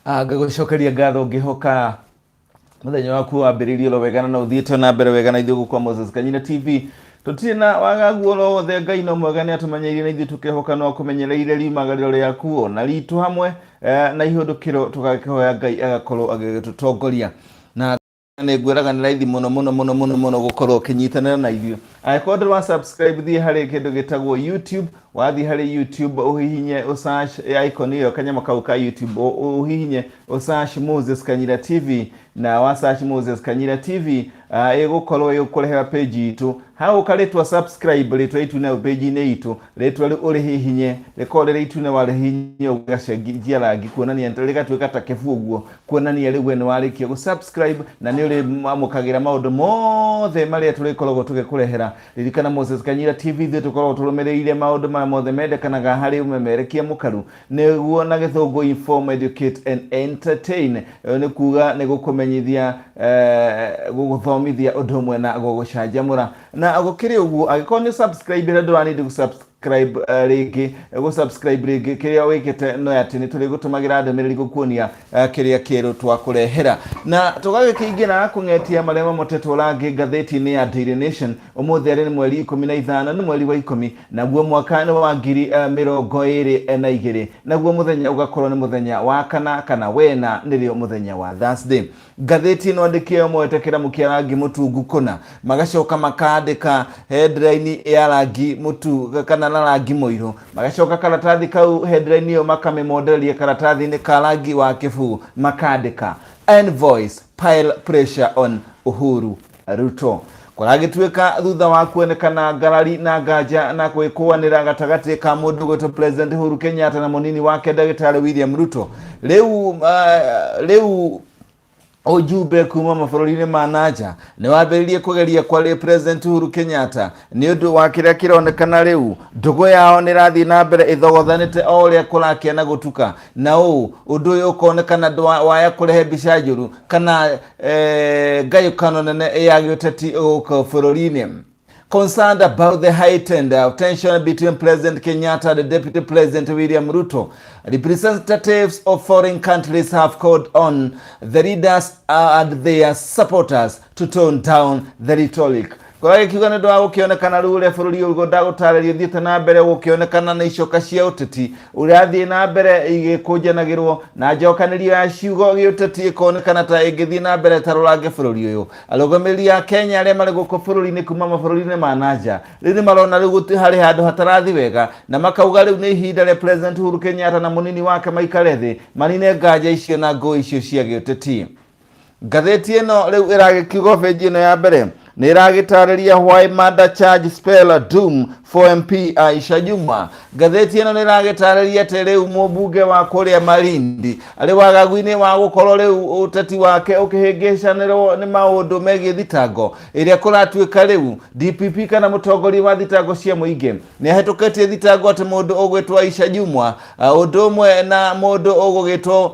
Ngagũcokeria ngatho ngĩhoka mũthenya waku wambĩrĩirie oro wega na no ũthiĩte na mbere wega na ithuĩ gũkũ kwa Moses Kanyina TV. Tũtirĩ na wagagu oro wothe, Ngai no mwega nĩ atũmenyeire na ithuĩ tũkehoka no akũmenyereire riumagarĩro rĩaku na ritũ hamwe na ihũndũkĩro, tũgakĩhoya Ngai agakorwo agĩgĩtũtongoria. Na nĩ ngwĩraga nĩ raithi mũno mũno mũno mũno mũno gũkorwo ũkĩnyitanĩra na ithuĩ. Angĩkorwo ndũrĩ wa subscribe, thiĩ harĩ kĩndũ gĩtagwo YouTube. Wathiĩ harĩ YouTube, ũhihinye ũsearch icon ĩyo, kanyamũ kau ka YouTube, ũhihinye ũsearch Moses Kanyira TV. Na wa search Moses Kanyira TV, ĩgũkorwo ĩgũkũrehera page itũ. Hau ũkarĩtwa subscribe, rĩtwa itune hau page-inĩ itũ, rĩtwa rĩu ũrĩhihinye, rĩkorwo rĩrĩ itune. Warĩhihinya ũguo, rĩgacenjia rangi kuonania, rĩgatuĩka ta kĩbu ũguo, kuonania rĩu we nĩ warĩkia gũ subscribe na nĩ ũrĩamũkagĩra maũndũ mothe marĩa tũrĩkoragwo tũgĩkũrehera. Ririkana, Moses Kanyira TV, ithuĩ tũkoragwo tũrũmĩrĩire maũndũ maya mothe mendekanaga harĩ ũmemerekia mũkaru, nĩguo na Gĩthũngũ inform, educate and entertain. Nĩ kuga nĩ gũkũmenyithia, gũgũthomithia, ũndũ ũmwe na gũgũcanjamũra. Na gũkĩrĩ ũguo, angĩkorwo nĩ subscribe ĩrĩa ndũranindi gũ-subscribe rĩngĩ, gũ-subscribe rĩngĩ, kĩrĩa wĩkĩte no atĩ nĩ tũrĩgũtũmagĩra ndũmĩrĩri gũkuonia kĩrĩa kĩerũ twakũrehera. Na tũgagĩkĩingĩra kũng'etia marĩa mamotetwo rangi ngathĩti-inĩ ya Daily Nation ũmũthĩ, arĩ nĩ mweri 15, nĩ mweri wa 10, naguo mwaka nĩ wa 2022, naguo mũthenya ũgakorwo nĩ mũthenya wa kana, kana wena, nĩrĩo mũthenya wa Thursday. Ngathĩti ĩno andĩki ayo moete kĩramu kĩa rangi mũtungu kũna, magacoka makandĩka headline ya rangi mũtu kana na rangi mũirũ, magacoka karatathi kau, headline ĩyo makamĩmondereria karatathi-inĩ ka rangi wa kĩbuu, makandĩka "Envoys pile pressure on Uhuru Ruto". Kũragĩtuĩka thutha wa kuonekana ngarari na nganja na gwĩkũanĩra gatagatĩ ka mũndũ gwĩtwo President Uhuru Kenyatta na mũnini wake ndagĩtarĩ William Ruto, rĩu ujumbe kuma mabũrũri-inĩ ma nanja nĩ wambĩrĩirie kũgeria kwaria President Uhuru Kenyatta nĩ ũndũ wa kĩrĩa kĩronekana rĩu ndũgũ yao nĩ ĩrathiĩ na mbere ĩthogothanĩte o ũrĩa kũrakĩa na gũtuka, na ũũ ũndũ ũyũ ũkonekana waya kũrehe mbica njũru kana ngayũkano nene ya gĩũteti gũkũ bũrũri-inĩ. Concerned about the heightened tension between President Kenyatta and Deputy President William Ruto, representatives of foreign countries have called on the leaders and their supporters to tone down the rhetoric. Kũragĩkiuga nĩ ũndũ wa gũkĩonekana rĩu ũrĩa bũrũri ũyũ ndagũtarĩrio ũthiĩte na mbere gũkĩonekana na icoka cia ũteti ũrathiĩ na mbere igĩkũnjanagĩrwo na njokanĩrio ya ciugo gĩũteti ĩkonekana ta ĩngĩthiĩ na mbere ta rũrange bũrũri ũyũ. Arũgamĩrĩri a Kenya arĩa marĩ gũkũ bũrũri-inĩ kuma mabũrũri-inĩ ma nanja rĩu nĩ marona rĩu gũtirĩ harĩ handũ hatarathi wega, na makauga rĩu nĩ ihinda rĩa President Uhuru Kenyatta na mũnini wake maikare thĩ manine nganja icio na ngũĩ icio cia gĩũteti. Ngathĩti ĩno rĩu ĩragĩkiuga benji ĩno ya mbere nĩ ĩragĩtarĩria "Why murder charge spell doom for MP Aisha Juma". Ngathĩti ĩno nĩ ĩragĩtarĩria atĩ rĩu mũmbunge wa kũrĩa Malindi arĩ wagagu-inĩ wa gũkorwo rĩu ũteti wake ũkĩhĩngĩcanĩrwo nĩ maũndũ megiĩ thitango ĩrĩa kũratuĩka rĩu DPP kana mũtongoria wa thitango cia mũingĩ nĩ ahĩtũkĩtie thitango atĩ mũndũ ũgwĩtwo Aisha Jumwa, ũndũ ũmwe na mũndũ ũgũgĩtwo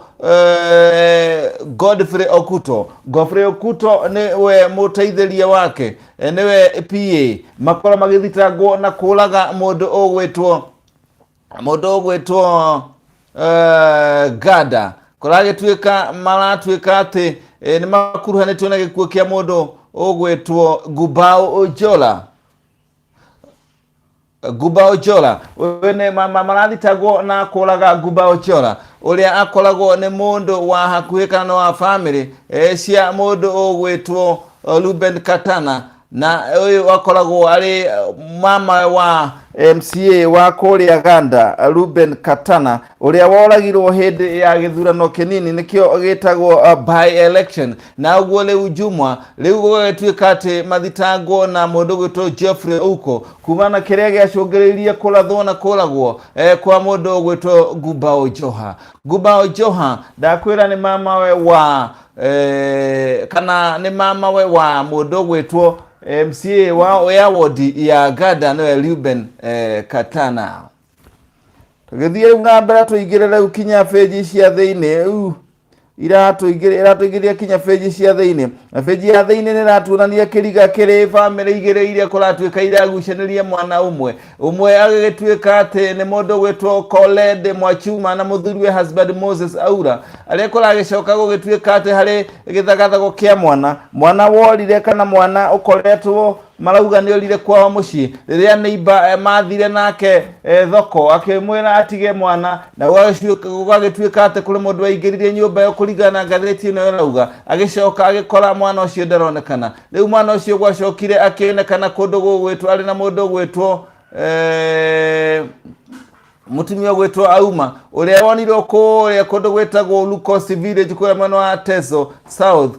Godfrey Okuto. Godfrey Okuto nĩ we mũteithĩria wake, nĩwe PA, makorwo magĩthitangwo na kũraga mũndũ ũgwĩtwo Gada. Kũragĩtuĩka maratuĩka atĩ nĩ makuruhanĩtio na gĩkuũ kĩa mũndũ ũgwĩtwo Gubao Ojola. Guba Ochola ũyũ nĩ marathitangwo na kũraga Guba Ochola, ũrĩa akoragwo nĩ mũndũ wa hakuhĩ kana nĩ wa famĩlĩ cia mũndũ ũgwĩtwo Ruben Katana, na ũyũ akoragwo arĩ mama wa MCA wa kũrĩa Ganda, Ruben Katana, ũrĩa woragirwo hĩndĩ ya gĩthurano kĩnini, nĩkĩo gĩtagwo by election. Na ũguo rĩu Jumwa rĩu gũgagĩtuĩka atĩ mathitangwo na mũndũ ũgwĩtwo Geoffrey Ouko kuma na kĩrĩa gĩacũngĩrĩirie kũrathwo na kũragwo kwa mũndũ ũgwĩtwo Gubao Joha. Gubao Joha, ndakwĩra, nĩ mamawe wa kana nĩ mamawe wa mũndũ ũgwĩtwo MCA wa ya wodi ya Gada, nĩwe Ruben Katana. Tũgĩthiĩ rĩu na mbere, tũingĩre rĩu kinya benji cia thĩinĩ. Rĩu Iratũingĩria kinya benji cia thĩinĩ, na benji ya thĩinĩ nĩ ĩratuonania kĩriga kĩrĩ bamĩrĩ igĩrĩ iria kũratuĩka iragucanĩria mwana ũmwe. Ũmwe agĩgĩtuĩka atĩ nĩ mũndũ gwĩtwo Coled Mwachuma na mũthuriwe husband Moses Aura, arĩa kũragĩcoka gũgĩtuĩka atĩ harĩ gĩthagathago kĩa mwana, mwana worire kana mwana ũkoretwo marauga nĩ orire kwao mũciĩ rĩrĩa neighbor mathire nake thoko akĩmwĩra atige mwana, na gũgagĩtuĩka atĩ kũrĩ mũndũ waingĩririe nyũmba ĩyo kũringana na ngathĩti ĩno ĩrauga, agĩcoka agĩkora mwana ũcio ndaronekana. Rĩu mwana ũcio gwacokire akĩonekana kũndũ gũgwĩtwo arĩ na mũndũ ũgwĩtwo mũtumia ũgwĩtwo Auma, ũrĩa wonirwo kũrĩa kũndũ gwĩtagwo Lukosi Village kũrĩa mwena wa Teso South,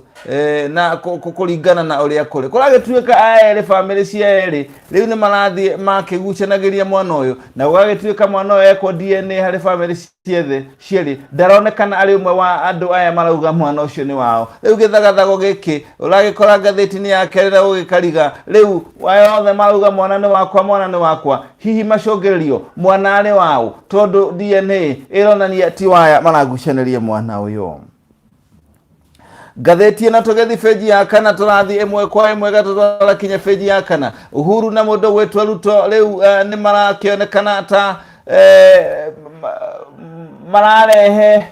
na kũringana na ũrĩa kũrĩ kũragĩtuĩka aya erĩ, bamĩrĩ cia erĩ rĩu nĩ marathiĩ makĩgucanagĩria mwana ũyũ, na gũgagĩtuĩka mwana ũyũ ekwo DNA harĩ bamĩrĩ ciothe cierĩ ndaronekana arĩ ũmwe wa andũ aya marauga mwana ũcio nĩ wao. Rĩu gĩthagathago gĩkĩ ũragĩkora ngathĩti-inĩ ya kerĩ na gũgĩkariga, rĩu aya othe marauga mwana nĩ wakwa, mwana nĩ wakwa, hihi macũngĩrĩrio mwana arĩ wao, tondũ DNA ĩronania ti waya maragucanĩria mwana ũyũ. Ngathĩti ĩno tũgĩthiĩ benji ya kana, tũrathiĩ ĩmwe kwa ĩmwe gatũtwara kinya benji ya kana. Uhuru na mũndũ gwĩtwo Ruto rĩu nĩ marakĩonekana ta mararehe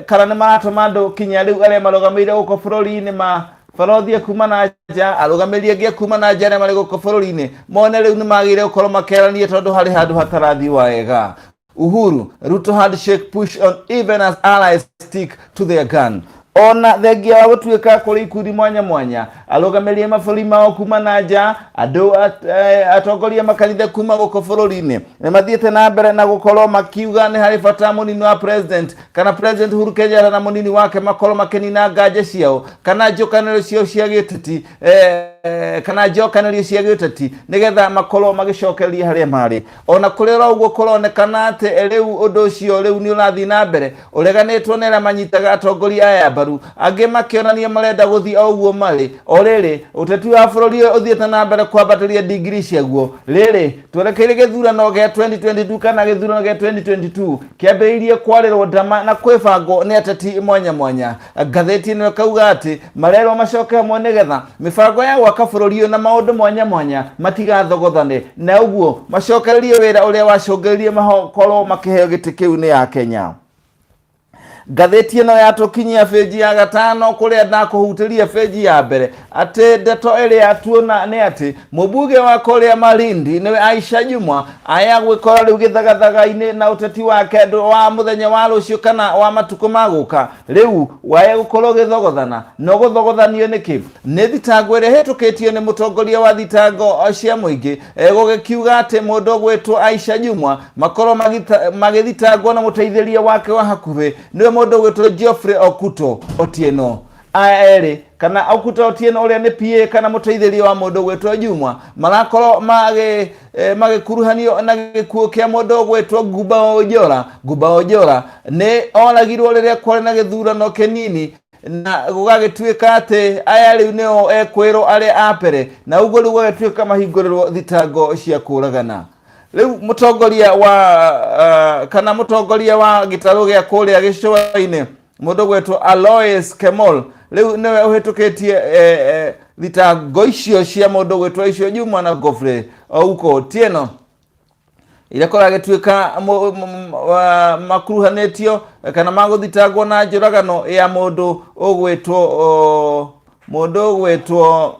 kana nĩ maratũma andũ kinya rĩu arĩa marũgamĩire gũkũ bũrũri-inĩ ma barothi kuma na nja, arũgamĩrĩri angĩ kuma na nja arĩa marĩ gũkũ bũrũri-inĩ mone rĩu nĩ magĩrĩire gũkorwo makeranie tondũ harĩ handũ hatarathiĩ wega. Uhuru Ruto handshake push on even as allies stick to their gun. Ona thengia wa gũtuĩka kũrĩ ikundi mwanya mwanya, arũgamĩrĩri a mabũrũri mao kuma na nja, andũ atongoria makanitha kuma gũkũ bũrũri-inĩ nĩ mathiĩte na mbere na gũkorwo makiuga nĩ harĩ bata mũnini wa president kana President Uhuru Kenyatta na mũnini wake makorwo makĩnina nganja ciao kana njũkanĩro ciao cia gĩũteti, kana njokanĩrio cia gĩũteti nĩgetha makorwo magĩcokereria harĩa marĩ. Ona kũrĩ oro ũguo, kũronekana atĩ rĩu ũndũ ũcio rĩu nĩ ũrathiĩ na mbere ũreganĩtwo nĩ arĩa manyitaga atongoria aya mbaru, angĩ makĩonania marenda gũthiĩ o ũguo marĩ. O rĩrĩ ũteti wa bũrũri ũyũ ũthiĩte na mbere kwambatĩria ndigiri ciaguo, rĩrĩ twerekeire gĩthurano gĩa 2022 kana gĩthurano gĩa 2022 kĩambĩrĩirie kwarĩrwo ndama na kwĩbangwo nĩ ateti mwanya mwanya. Ngathĩti ĩno ĩkauga atĩ marerwo macoke hamwe nĩgetha mĩbango ya gwaka bũrũri ũyũ na maũndũ mwanya mwanya matigathogothane, na ũguo macokererie wĩra ũrĩa wacũngĩrĩirie makorwo makĩheo gĩtĩ kĩu nĩ ya Kenya. Ngathĩti ĩno yatũkinyia benji ya gatano kũrĩa ndakũhutĩria benji ya mbere atĩ ndeto ĩrĩa tuona nĩ atĩ mũmbunge wa kũrĩa Malindi nĩwe Aisha Jumwa aya gwĩkora rĩu gĩthagathaga-inĩ na ũteti wake wa mũthenya wa rũciũ kana wa matukũ ma gũka, rĩu waya gũkorwo gĩthogothana. No gũthogothanio nĩkĩ? Nĩ thitango ĩrĩa ĩhĩtũkĩtio nĩ mũtongoria wa thitango cia mũingĩ gũgĩkiuga atĩ mũndũ ũgwĩtwo Aisha Jumwa makorwo magĩthitangwo na mũteithĩrĩria wake wa hakuhĩ nĩwe mũndũ ũgwĩtwo Geoffrey Okuto Otieno. Aya erĩ kana Okuto Otieno ũrĩa nĩ PA kana mũteithĩrĩria wa mũndũ ũgwĩtwo Jumwa marakorwo magĩkuruhanio na gĩkuũ kĩa mũndũ ũgwĩtwo Nguba Ojora. Nguba Ojora nĩ oragirwo rĩrĩa kwarĩ na gĩthurano kĩnini, na gũgagĩtuĩka atĩ aya rĩu nĩo ekwĩrwo arĩa a mbere, na ũguo rĩu gũgagĩtuĩka mahingũrĩrwo thitango cia kũragana. Rĩu mũtongoria wa kana mũtongoria wa gĩtarũ gĩa kũrĩa gĩcũa-inĩ, mũndũ gwetwo Alois Kemol, rĩu nĩwe ũhĩtũkĩtie thitango icio cia mũndũ gwĩtwo icio Juma na Godfrey Ouko Otieno, iria kũragĩtuĩka makuruhanĩtio kana magũthitangwo na njũragano ya mũndũ ũgwĩtwo mũndũ ũgwĩtwo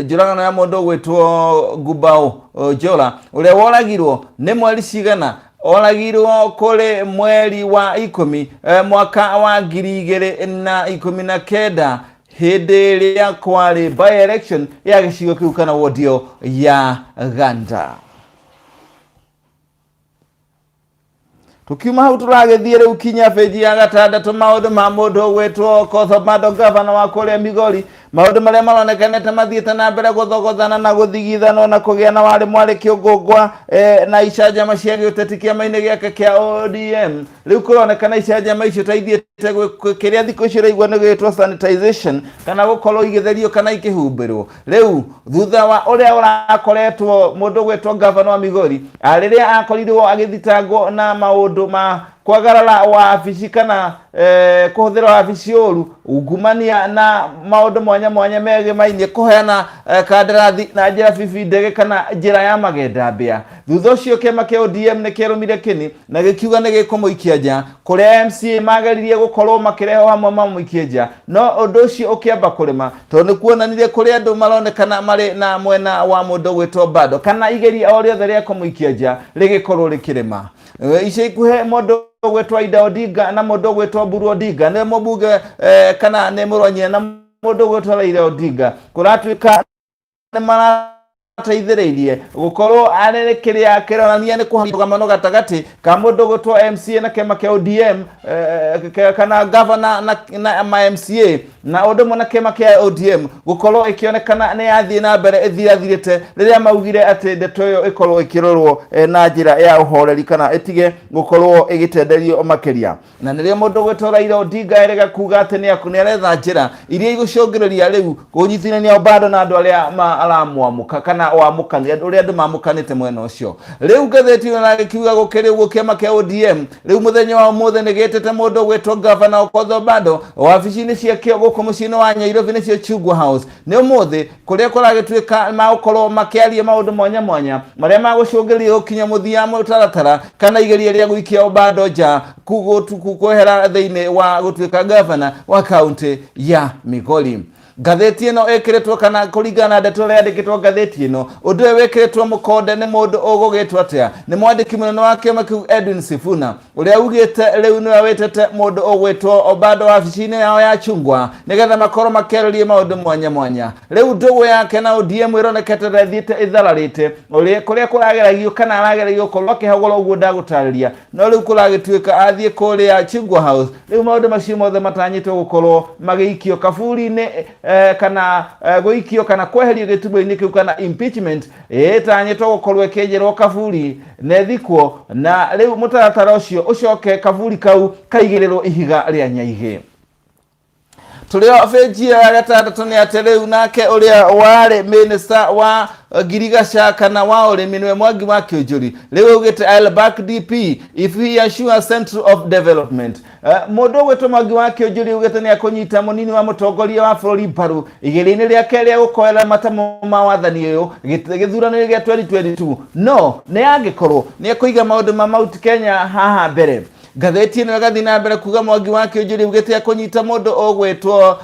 njũragano ya mũndũ ũgwĩtwo Gubao Ojora ũrĩa woragirwo nĩ mweri cigana, oragirwo kũrĩ mweri wa 10 mwaka wa 2019 hĩndĩ ĩrĩa kwarĩ by election ya gĩcigo kĩu kana ward ya Ganda. Tukiuma hau tũragĩthiĩ rĩu kinya benji ya gatandatũ, maũndũ ma mũndũ ũgwĩtwo Okoth Obado, gavana wa kũrĩa Migori, maũndũ marĩa maronekanĩte mathiĩte na mbere gũthogothana na gũthigithanwo na kũgĩa na warĩ mwarĩ kĩũngũngwa na icanjama cia gĩũteti kĩama-inĩ gĩake kĩa ODM. Rĩu kũronekana icanjama icio ta ithiĩte kĩrĩa thikũ ici ũraigua nĩ gĩtwo sanitization kana gũkorwo igĩtherio kana ikĩhumbĩrwo. Rĩu thutha wa ũrĩa ũrakoretwo mũndũ gwĩtwo gavana wa Migori rĩrĩa akorirwo agĩthitangwo na maũndũ Maũndũ ma kwagarara wabici kana kũhũthĩra wabici ũru, ungumania na maũndũ mwanya mwanya megemainie kũheana kandarathi na njĩra bibi ndege kana njĩra ya magenda mbĩa. Thutha ũcio kĩama kĩa ODM nĩ kĩarũmire kĩni na gĩkiuga nĩ gĩkũmũikia nja, kũrĩa MCA mageririe gũkorwo makĩrehwo hamwe mamũikie nja, no ũndũ ũcio ũkĩamba kũrema tondũ nĩ kuonanirie kũrĩ andũ maronekana marĩ na mwena wa mũndũ gwĩtwo Bado, kana igeria o rĩothe rĩa kũmũikia nja rĩgĩkorwo rĩkĩrema. Ica ikuhĩ mũndũ ũgwĩtwo Aida Odinga na mũndũ ũgwĩtwo Mburu Odinga nĩ mũmbunge kana nĩ mũrũ wa nyina na mũndũ ũgwĩtwo Raila Odinga, kũratuĩka nĩ marateithĩrĩirie gũkorwo arĩ kĩrĩa kĩronania nĩ kũhagamano gatagatĩ ka mũndũ ũgwĩtwo MCA na kĩama kĩa ODM kana gavana na ma MCA na ũndũ ũmwe na kĩama kĩa ODM gũkorwo ĩkĩonekana nĩ yathiĩ na mbere ĩthirathirĩte rĩrĩa maugire atĩ ndeto ĩyo ĩkorwo ĩkĩrorwo na njĩra ya ũhoreri kana ĩtige gũkorwo ĩgĩtenderio makĩria. Na nĩrĩo mũndũ ũgwĩtwo Raila Odinga erĩga kuga atĩ nĩ aretha njĩra iria igũcũngĩrĩria rĩu kũnyitithania bado na andũ arĩa maramwamũka kana wamũkani ũrĩa andũ mamũkanĩte mwena ũcio. Rĩu ngathĩti ĩno ĩragĩkiuga gũkĩrĩ ũguo kĩama kĩa ODM rĩu mũthenya wa ũmũthĩ nĩ gĩtĩte mũndũ ũgwĩtwo gavana Okoth Obado wabici-inĩ ciakĩo gũkũ mũciĩ-inĩ wa Nairobi nĩcio Chungwa House nĩ ũmũthĩ, kũrĩa kũragĩtuĩka magũkorwo makĩaria maũndũ mwanya mwanya marĩa magũcũngĩrĩria gũkinya mũthia mũtaratara kana igeria rĩa gũikia Obado nja kwehera thĩinĩ wa gũtuĩka gavana wa kaunti ya Migori. Ngathĩti ĩno ĩkĩrĩtwo kana kũringana na ndeto ĩrĩa yandĩkĩtwo ngathĩti ĩno, ũndũ ũyũ wĩkĩrĩtwo mũkonde nĩ mũndũ ũgũgĩtwo atĩa? Nĩ mwandĩki mũnene wa kĩama kĩu Edwin Sifuna, ũrĩa ugĩte rĩu nĩwe wĩtĩte mũndũ ũgwĩtwo Obado wabici-inĩ yao ya Chungwa nĩgetha makorwo makĩarĩria maũndũ mwanya mwanya. Rĩu ndũgũ yake na ODM ĩronekete ta ĩthiĩte ĩthararĩte, ũrĩa kũrĩa kũrageragio kana arageragio gũkorwo akĩhagũra ũguo ndagũtarĩria, no rĩu kũragĩtuĩka athiĩ kũrĩa Chungwa House, rĩu maũndũ macio mothe matanyĩtwo gũkorwo magĩikio kaburi-inĩ kana gũikio kana kweherio gĩturwa-inĩ kĩu kana impeachment ĩtanyĩtwo gũkorwo ĩkĩenjerwo kaburi na ĩthikwo, na rĩu mũtaratara ũcio ũcoke kaburi kau kaigĩrĩrwo ihiga rĩa nyaigĩ. Tũrĩ o benji ya gatandatũ nĩ atĩ rĩu nake ũrĩa warĩ minister wa ngirigaca kana wa ũrĩmi nĩwe Mwangi wa Kĩũnjũri rĩu augĩte I'll back DP if he assures central of development. Mũndũ ũgwĩtwo Mwangi wa Kĩũnjũri augĩte nĩ akũnyita mũnini wa mũtongoria wa bũrũri mbaru igeria-inĩ rĩake rĩa gũkoera matamo ma wathani ũyũ gĩthurano-inĩ gĩa 2022, no nĩ angĩkorwo nĩ ekũiga maũndũ ma Mount Kenya haha mbere. Ngathĩti ĩno ĩgathiĩ na mbere kuga Mwangi wa Kĩũnjũri augĩte akũnyita mũndũ ũgwĩtwo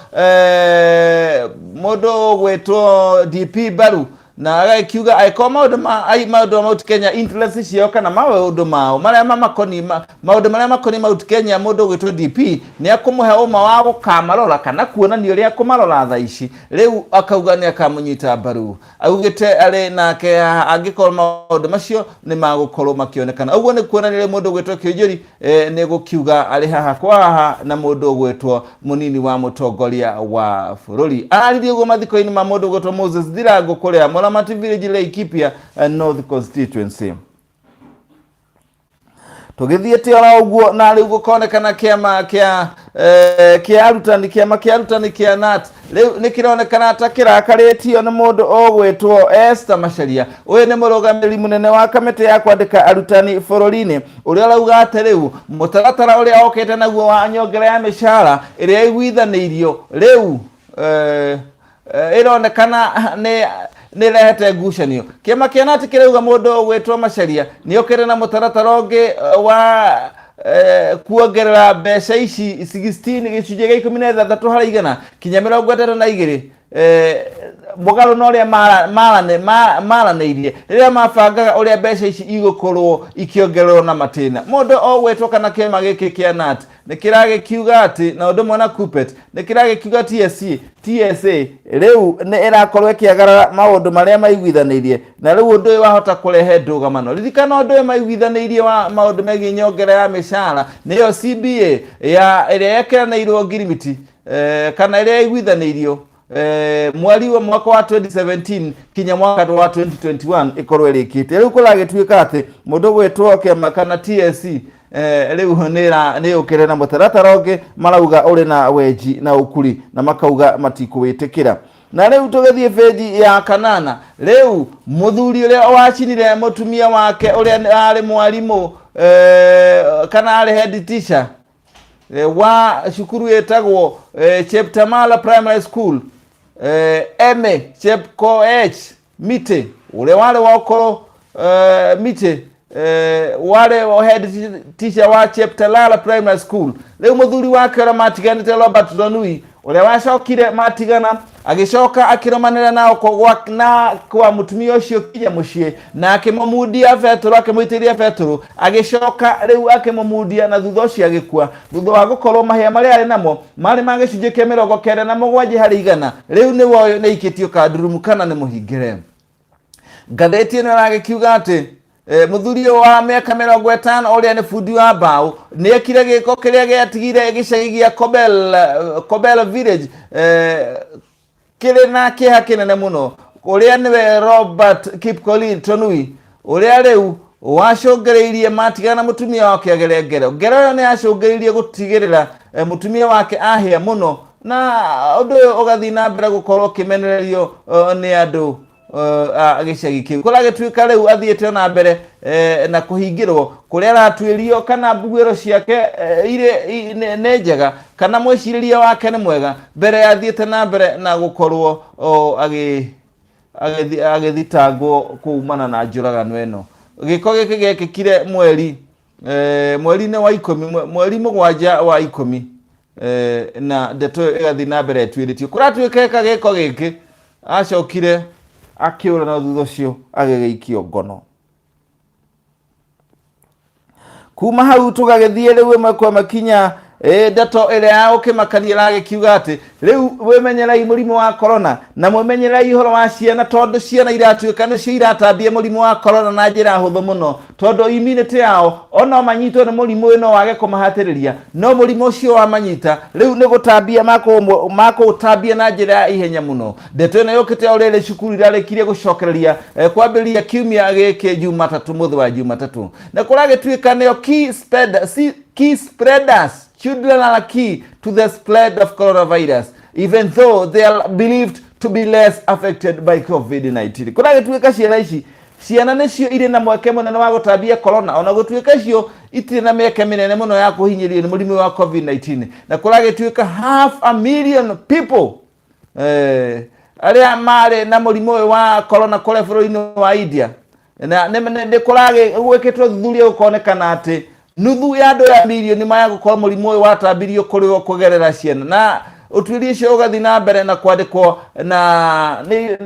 mũndũ ũgwĩtwo DP mbaru, na agagĩkiuga angĩkorwo maũndũ ma ai maũndũ ma Mount Kenya interest ciao kana maũndũ mao marĩa mamakoniĩ maũndũ marĩa makoniĩ Mount Kenya mũndũ ũgwĩtwo DP nĩ akũmũhe ũma wa gũkamarora kana kuonania ũrĩa akũmarora thaa ici. Rĩu akauga nĩ akamũnyita mbaru, augĩte arĩ nake haha angĩkorwo maũndũ macio nĩ magũkorwo makĩonekana. Ũguo nĩ kuonania rĩu mũndũ ũgwĩtwo Kĩũnjũri nĩ gũkiuga arĩ haha kwa haha na mũndũ ũgwĩtwo mũnini wa mũtongoria wa bũrũri. Araririe ũguo mathiko-inĩ ma mũndũ ũgwĩtwo Moses Thirango kũrĩa Mũramati Village, Laikipia North Constituency. Tũgĩthiĩte oro ũguo na rĩu gũkonekana kĩama kĩa kĩa arutani, kĩama kĩa arutani kĩa NAT rĩu nĩ kĩronekana ta kĩrakarĩtio nĩ mũndũ ũgwĩtwo Esther Macharia. Ũyũ nĩ mũrũgamĩrĩri mũnene wa kamĩtĩ ya kwandĩka arutani bũrũri-inĩ, ũrĩa ũrauga atĩ rĩu mũtaratara ũrĩa okĩte naguo wa nyongera ya mĩcara ĩrĩa ĩiguithanĩirio rĩu ĩronekana nĩ nĩrehete ngucanio. Kĩama kĩa NAT kĩrauga mũndũ ũgwĩtwo Macharia nĩ okĩte na mũtaratara ũngĩ wa kuongerera mbeca ici 16 gĩcunjĩ gĩa 16 harĩ igana kinya 32, mũgarũ na ũrĩa maranĩirie rĩrĩa mabangaga ũrĩa mbeca ici igũkorwo ikĩongererwo na matĩna. Mũndũ ogwĩtwo kana kĩama gĩkĩ kĩa NAT nĩ kĩragĩkiuga atĩ na ũndũ ũmwe na KUPPET nĩ kĩragĩkiuga TSC TSA rĩu nĩ ĩrakorwo ĩkĩagarara maũndũ marĩa maiguithanĩirie, na rĩu ũndũ ũyũ wahota kũrehe ndũgamano. Ririkana ũndũ ũyũ maiguithanĩirie wa maũndũ megiĩ nyongera ya mĩcara nĩyo CBA ya ĩrĩa yekĩranĩirwo ngirimiti kana ĩrĩa yaiguithanĩirio mweri wa mwaka wa 2017 kinya mwaka wa 2021 ĩkorwo ĩrĩkĩte. Rĩu kũragĩtuĩka atĩ mũndũ gwĩtwo kĩama kana TSC rĩu nĩ yũkĩre na mũtaratara ũngĩ marauga ũrĩ na wenji na ũkuri na makauga matikũwĩtĩkĩra. Na rĩu tũgĩthiĩ benji ya kanana, rĩu mũthuri ũrĩa wacinire mũtumia wake ũrĩa arĩ mwarimũ kana arĩ head teacher wa cukuru ĩtagwo Cheptamala Primary School, Eme Chepkoech Mite, ũrĩa warĩ wa ũkũrũ Mite, warĩ head teacher wa Cheptalala Primary School. Rĩu mũthuri wake ũrĩa matiganĩte, Robert Tonui, ũrĩa wacokire matigana, agĩcoka akĩrũmanĩra nao na kwa mũtumia ũcio kinya mũciĩ, na akĩmũmundia betũrũ, akĩmũitĩrĩria betũrũ, agĩcoka rĩu akĩmũmundia, na thutha ũcio agĩkua thutha wa gũkorwo mahĩa marĩa arĩ namo marĩ ma gĩcunjĩ kĩa 97%. Rĩu nĩwe ũyũ nĩ aikĩtio kandurumu kana nĩ mũhingĩre. Ngathĩti ĩno ĩragĩkiuga atĩ mũthuri ũyũ wa mĩaka 50, ũrĩa nĩ bundi wa mbaũ, nĩ ekire gĩko kĩrĩa gĩatigire gĩcagi gĩa Kobel Village kĩrĩ na kĩeha kĩnene mũno, ũrĩa nĩwe Robert Kipkorir Tonui, ũrĩa rĩu wacũngĩrĩirie matigana na mũtumia wake agere ngero. Ngero ĩyo nĩ yacũngĩrĩirie gũtigĩrĩra mũtumia wake ahĩa mũno, na ũndũ ũyũ ũgathiĩ na mbere gũkorwo ũkĩmenererio nĩ andũ a gĩcagi kĩu. Kũragĩtuĩka rĩu athiĩte na mbere na kũhingĩrwo kũrĩa aratuĩrio kana mbuguĩro ciake irĩ nĩ njega kana mwĩcirĩrie wake nĩ mwega, mbere athiĩte na mbere na gũkorwo agĩthitangwo kumana na njũragano ĩno. Gĩko gĩkĩ gĩekĩkire mweri-inĩ wa 10, mweri 7 wa 10, na ndeto ĩyo ĩgathiĩ na mbere ĩtuĩrĩtio. Kũratuĩka eka gĩko gĩkĩ, acokire akĩũra, na thutha ũcio agĩgĩikio ngono. Kuma hau tũgagĩthiĩ rĩu ĩmwe kwa makinya ndeto ĩrĩa ya gũkĩmakania ĩragĩkiuga atĩ rĩu wĩmenyerei mũrimũ wa corona, na mwĩmenyerei ũhoro wa ciana, tondũ ciana iratuĩka nĩcio iratambia mũrimũ wa corona na njĩra hũthũ mũno, tondũ immunity yao ona manyitwo nĩ mũrimũ ũyũ no wage kũmahatĩrĩria, no mũrimũ ũcio wamanyita rĩu nĩ gũtambia makũũtambia na njĩra ya ihenya mũno. Ndeto ĩno yũkĩte o rĩrĩ cukuru irarĩkirie gũcokereria kwambĩrĩria kiumia gĩkĩ Jumatatũ, mũthĩ wa Jumatatũ, na kũragĩtuĩka nĩo key spreaders. Children are key to the spread of coronavirus, even though they are believed to be less affected by COVID-19. Kũragĩtuĩka ciana ici, ciana nĩcio irĩ na mweke mũnene wa gũtambia corona, ona gũtuĩka icio itirĩ na mĩeke mĩnene mũno ya kũhinyĩrĩrio nĩ mũrimũ wa COVID-19. Na kũragĩtuĩka half a million people arĩa marĩ na mũrimũ ũyũ wa corona kũrĩa bũrũri-inĩ wa India, na nĩ kũragĩ gwĩkĩtwo thuthuria gũkonekana atĩ nuthu ya andũ ya mirioni maya gũkorwo mũrimũ ũyũ watambirio kũrĩ o kũgerera ciana. Na ũtuĩria ũcio ũgathiĩ na mbere na kwandĩkwo na nĩ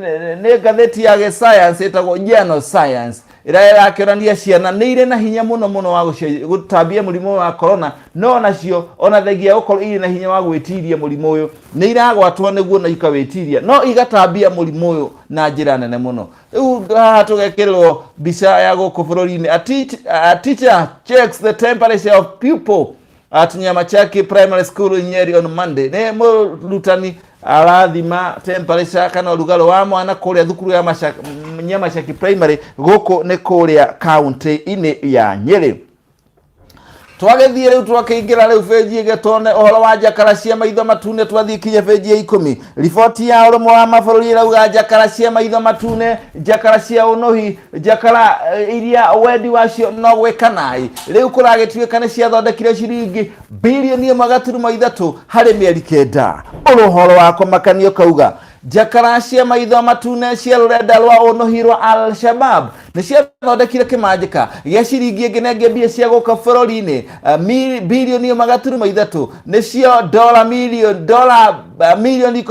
ngathĩti ya gĩscience ĩtagwo Journal Science, ĩrĩa ĩrakĩonania ciana nĩ irĩ na hinya mũno mũno wa gũtambia mũrimũ wa corona, no nacio ona thengia gũkorwo irĩ na hinya wa gwĩtiria mũrimũ ũyũ, nĩ iragwatwo nĩguo na ikawĩtiria, no igatambia mũrimũ ũyũ na njĩra nene mũno. Rĩu haha tũgekĩrĩrwo mbica ya gũkũ bũrũri-inĩ: a teacher checks the temperature of pupil at Nyamachaki Primary School in Nyeri on Monday. Nĩ mũrutani arathima temperature kana ũrugarĩ wa mwana kũrĩa thukuru ya Nyamachaki Primary, gũkũ nĩ kũrĩa kaunti-inĩ ya Nyeri. Twagĩthiĩ rĩu, twakĩingĩra rĩu benji ĩngĩ, tuone ũhoro wa njakara cia maitho matune. Twathiĩ kinya benji ya 10. Riboti ya ũrũmwe wa mabũrũri ĩrauga njakara cia maitho matune, njakara cia ũnũhi, njakara iria wendi wacio no gwĩka naĩ, rĩu kũragĩtuĩka nĩ ciathondekire ciringi 1.3 birioni harĩ mĩeri 9. Ũhoro wa kũmakania ũkauga njakara cia maitho matune cia rũrenda rwa ũnũhi rwa Al Shabab nĩ ciathondekire kĩmanjĩka gĩa ciringi ĩngĩ na ĩngĩ mbia cia gũka bũrũri-inĩ 1.3 birioni, nĩcio dola 13 milioni,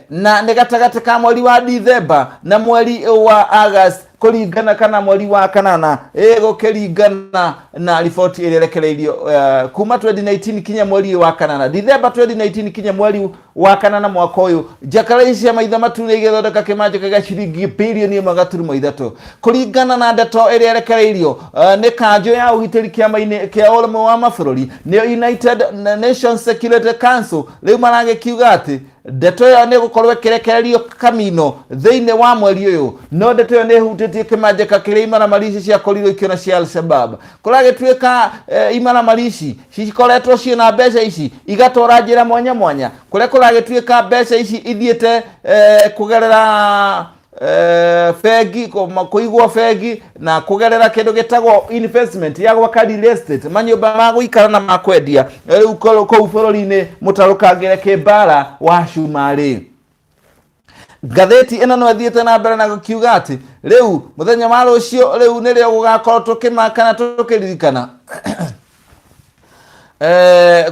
na nĩ gatagatĩ ka mweri wa Dithemba na mweri wa August, kũringana kana mweri wa kanana, gũkĩringana na riboti ĩrĩa ĩrekereirio kuma 2019 kinya mweri wa kanana, Dithemba 2019 kinya mweri wa kanana mwaka ũyũ. Njakara ici cia maitho matune igĩthondeka kĩmanjĩka gĩa ciringi 1.3 birioni, kũringana na ndeto ĩrĩa ĩrekereirio nĩ kanjũ ya ũgitĩri kĩama-inĩ kĩa ũrũmwe wa mabũrũri, nĩyo United Nations Security Council. Rĩu maragĩkiuga atĩ ndeto ĩyo nĩ gũkorwo ĩkĩrekererio kamino thĩinĩ wa mweri ũyũ, no ndeto ĩyo nĩ ĩhutĩtie kĩmanjĩka kĩrĩa imaramari ici ciakorirwo ikĩona cia Al-Shabab. Kũragĩtuĩka imaramari ici cikoretwo ciĩna mbeca ici igatwara njĩra mwanya mwanya, kũrĩa kũragĩtuĩka mbeca ici ithiĩte kũgerera Bengi kũigwo bengi na kũgerera kĩndũ gĩtagwo investment ya gwaka real estate, manyũmba ma gũikara na ma kwendia rĩu kũu bũrũri-inĩ mũtarũkangĩre kĩmbara wa cumarĩ. Ngathĩti ĩno no ĩthiĩte na mbere na gũkiuga atĩ rĩu mũthenya wa rũciũ rĩu nĩrĩo gũgakorwo tũkĩmaka na tũkĩririkana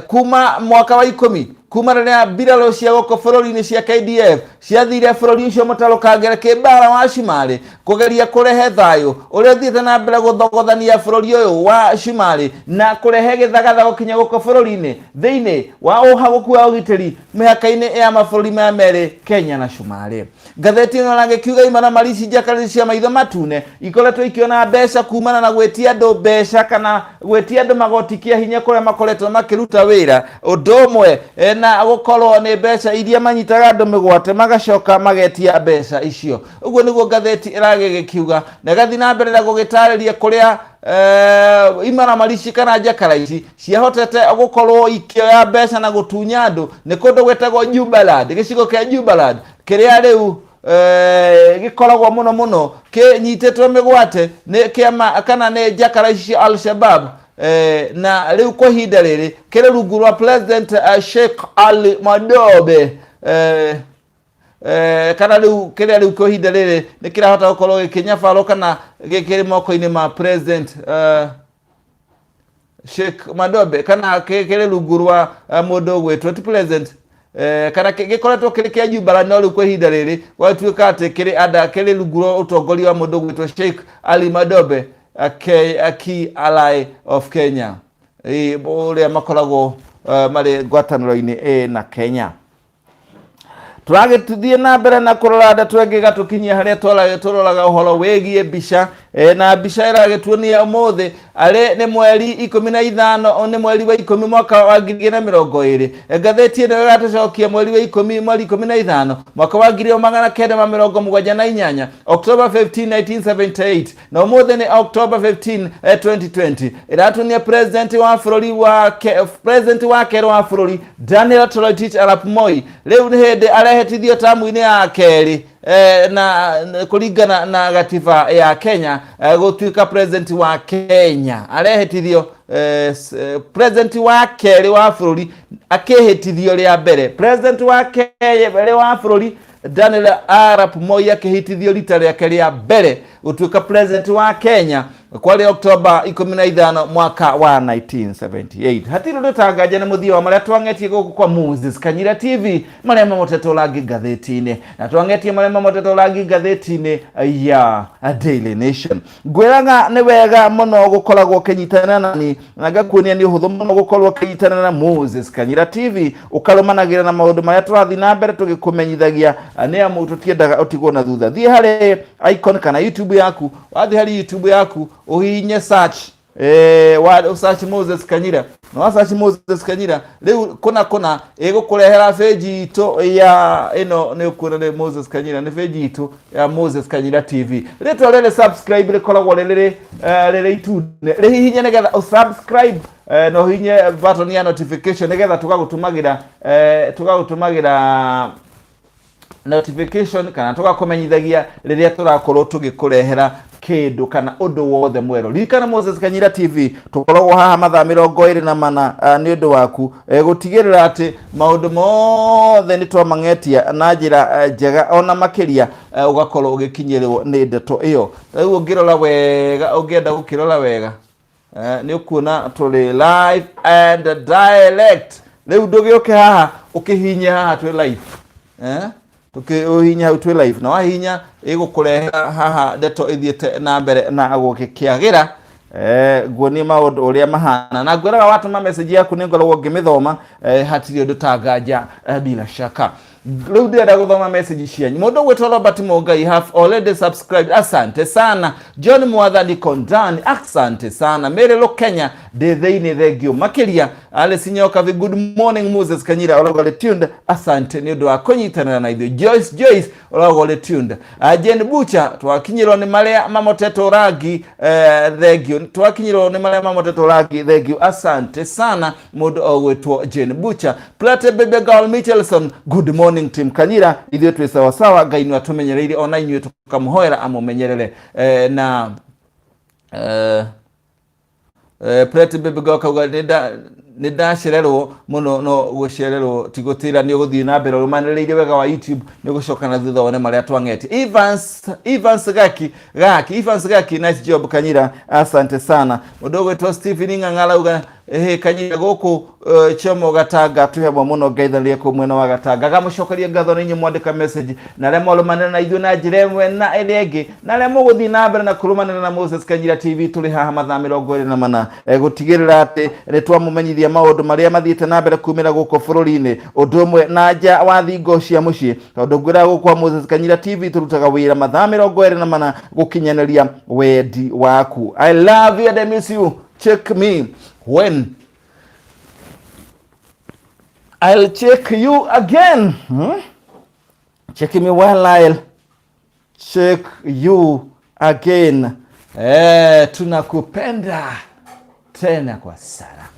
kuma mwaka wa 10 kuma rĩrĩa mbirarũ cia gũkũ bũrũri-inĩ cia KDF ciathire bũrũri ũcio mũtarũkangĩre kĩmbara wa cumarĩ kũgeria kũrehe thayũ ũrĩa ũthiĩte na mbere gũthogothania bũrũri ũyũ wa cumarĩ na kũrehe gĩthagathago kinya gũkũ bũrũri-inĩ thĩinĩ wa ũhagũku wa ũgitĩri mĩhaka-inĩ ya mabũrũri maya merĩ, Kenya na Cumarĩ. Ngathĩti ĩno ĩragĩkiuga imaramari ici njakarĩri cia maitho matune ikoretwo ikĩona mbeca kumana na gwĩtia andũ mbeca kana gwĩtia andũ magoti kĩa hinya kũrĩa makoretwo makĩruta wĩra, ũndũ ũmwe na gũkorwo nĩ mbeca iria manyitaga andũ mĩgwate magacoka magetia mbeca icio. Ũguo nĩguo ngathĩti ĩragĩgĩkiuga na ĩgathiĩ na mbere na gũgĩtarĩria kũrĩa imaramari ici kana njakara ici ciahotete gũkorwo ikĩoya mbeca na gũtunya andũ nĩ kũndũ gwĩtagwo Jubaland, gĩcigo kĩa Jubaland kĩrĩa rĩu gĩkoragwo mũno mũno kĩnyitĩtwo mĩgwate nĩ kĩama kana nĩ njakara ici cia Al-Shabab, na rĩu kwa ihinda rĩrĩ kĩrĩ rungu rwa President Sheikh Ali Madobe, kana rĩu kĩrĩa rĩu kwa ihinda rĩrĩ nĩ kĩrahota gũkorwo gĩkĩnyabarwo kana gĩkĩrĩ moko-inĩ ma President Sheikh Madobe kana kĩrĩ rungu rwa mũndũ ũgwĩtwo ti president, kana gĩkoretwo kĩrĩ kĩa Jubaland, no rĩu kwa ihinda rĩrĩ gwatuĩka atĩ kĩrĩ anda kĩrĩ rungu rwa ũtongoria wa mũndũ ũgwĩtwo Sheikh Ali Madobe, a key ally of Kenya, ũrĩa makoragwo marĩ ngwatanĩro-inĩ na Kenya. Tũragĩthiĩ na mbere na kũrora ndeto ĩngĩ ĩgatũkinyia harĩa tũroraga ũhoro wĩgiĩ mbica, na mbica ĩragĩtuonia ũmũthĩ arĩ nĩ mweri 15, nĩ mweri wa 10 mwaka wa 2020. Ngathĩti ĩno ĩratũcokia mweri wa 10, mweri 15 mwaka wa 1978, October 15 1978, na ũmũthĩ nĩ October 15 2020. Ĩratuonia president wa kerĩ wa bũrũri Daniel Toroitich arap Moi rĩu nĩ hĩndĩ arehetithio tamu-inĩ ya kerĩ, na kũringana na gatiba ya Kenya, gũtuĩka president wa Kenya arehetithio, president wa kerĩ wa bũrũri akĩhĩtithio rĩa mbere. President wa kerĩ wa bũrũri Daniel Arap Moi akĩhĩtithio rita rĩake rĩa mbere gũtuĩka president wa Kenya kwarĩ October 15 mwaka wa 1978. Hatirĩ ũndũ tanganja nĩ mũthia wa marĩa twang'etie gũkũ kwa Moses Kanyira TV, marĩa mamotetwo rangi ngathĩti-inĩ, na twang'etie marĩa mamotetwo rangi ngathĩti-inĩ ya Daily Nation. Ngwĩraga nĩ wega mũno gũkoragwo ũkĩnyitanĩra nani na ngakuonia nĩ ũhũthũ mũno gũkorwo ũkĩnyitanĩra na Moses Kanyira TV, ũkarũmanagĩra na maũndũ marĩa tũrathiĩ na mbere tũgĩkũmenyithagia, nĩ amu tũtiendaga ũtigwo na thutha. Thiĩ harĩ icon kana YouTube yaku, wathiĩ harĩ YouTube yaku ũhihinye search, wa search Moses Kanyira, na wa search Moses Kanyira rĩu kũna kũna ĩgũkũrehera page itũ ya ĩno, nĩ ũkuona nĩ Moses Kanyira, nĩ page itũ ya Moses Kanyira TV. Rĩtwa rĩrĩ subscribe rĩkoragwo rĩrĩ itune, rĩhihinye nĩgetha ũsubscribe, na ũhihinye button ya notification nĩgetha tũgagũtũmagĩra notification kana tũgakũmenyithagia rĩrĩa tũrakorwo tũgĩkũrehera kĩndũ kana ũndũ wothe mwerũ. Ririkana Moses Kanyira TV tũkoragwo haha mathaa 24 nĩ ũndũ waku, gũtigĩrĩra atĩ maũndũ mothe nĩ twamang'etia na njĩra njega ona makĩria, ũgakorwo ũgĩkinyĩrwo nĩ ndeto ĩyo. Rĩu ũngĩrora wega, ũngĩenda gũkĩrora wega, nĩ ũkuona tũrĩ live and direct. Rĩu ndũgĩũke haha ũkĩhihinye haha twĩ live, ũhihinye hau twĩ live, na wahihinya ĩgũkũrehera haha ndeto ĩthiĩte na mbere na gũgĩkĩagĩra, nguonie maũndũ ũrĩa mahana, na ngwĩraga watũma message yaku nĩ ngoragwo ngĩmĩthoma, hatirĩ ũndũ ta nganja, bila shaka. Rĩu ndĩrenda gũthoma message cianyu. Mũndũ ũgwĩtwo Robert Mungai, have already subscribed, asante sana. John Mwathani Kondani, asante sana. Mary Kenya ndĩ thĩinĩ, thengio makĩria. Alice Nyokabi, good morning Moses Kanyira, ũrauga ũrĩ tuned, asante nĩ ũndũ wa kũnyitanĩra na ithuĩ. Joyce Joyce ũrauga ũrĩ tuned. Jane Butcher, twakinyĩrwo nĩ marĩa mamotetwo rangi, thengio, twakinyĩrwo nĩ marĩa mamotetwo rangi, thengio, asante sana mũndũ ogwĩtwo Jane Butcher. Plate Baby Girl Michelson, good morning. Morning team Kanyira, ithuĩ twĩ sawasawa, Ngai nĩ atũmenyereire ona inyuĩ tũkamũhoera amũmenyerere. Na Pretty Baby Girl kauga nĩ ndacererwo mũno, no gũcererwo ti gũtĩra, nĩ ũgũthiĩ na mbere ũrũmanĩrĩire wega wa YouTube, nĩ ũgũcoka na thutha wone marĩa twang'etie. Evans Gaki Gaki Evans Gaki, nice job Kanyira, asante sana. Mũndũ ũgwĩtwo Stephen Ng'ang'a arauga ĩhĩ Kanyira gũkũ Chomo Gatanga twĩ hamwe mũno, ngaithanĩria kũu mwena wa Gatanga. Gamũcokeria ngatho nĩ inyuĩ mwandĩka message na arĩa mwarũmanĩra na ithuĩ na njĩra ĩmwe na ĩrĩa ĩngĩ, na arĩa mũgũthiĩ na mbere na kũrũmanĩra na Moses Kanyira TV. Tũrĩ haha mathaa 24 gũtigĩrĩra atĩ nĩ twamũmenyithia maũndũ marĩa mathiĩte na mbere kumĩra gũkũ bũrũri-inĩ, ũndũ ũmwe na nja wa thingo cia mũciĩ, tondũ ngwĩra gũkũ kwa Moses Kanyira TV tũrutaga wĩra mathaa 24 gũkinyanĩria wendi waku. I love you and I miss you. Check me when I'll check you again. Check me while I'll check you again. Tunakupenda tena kwa sana.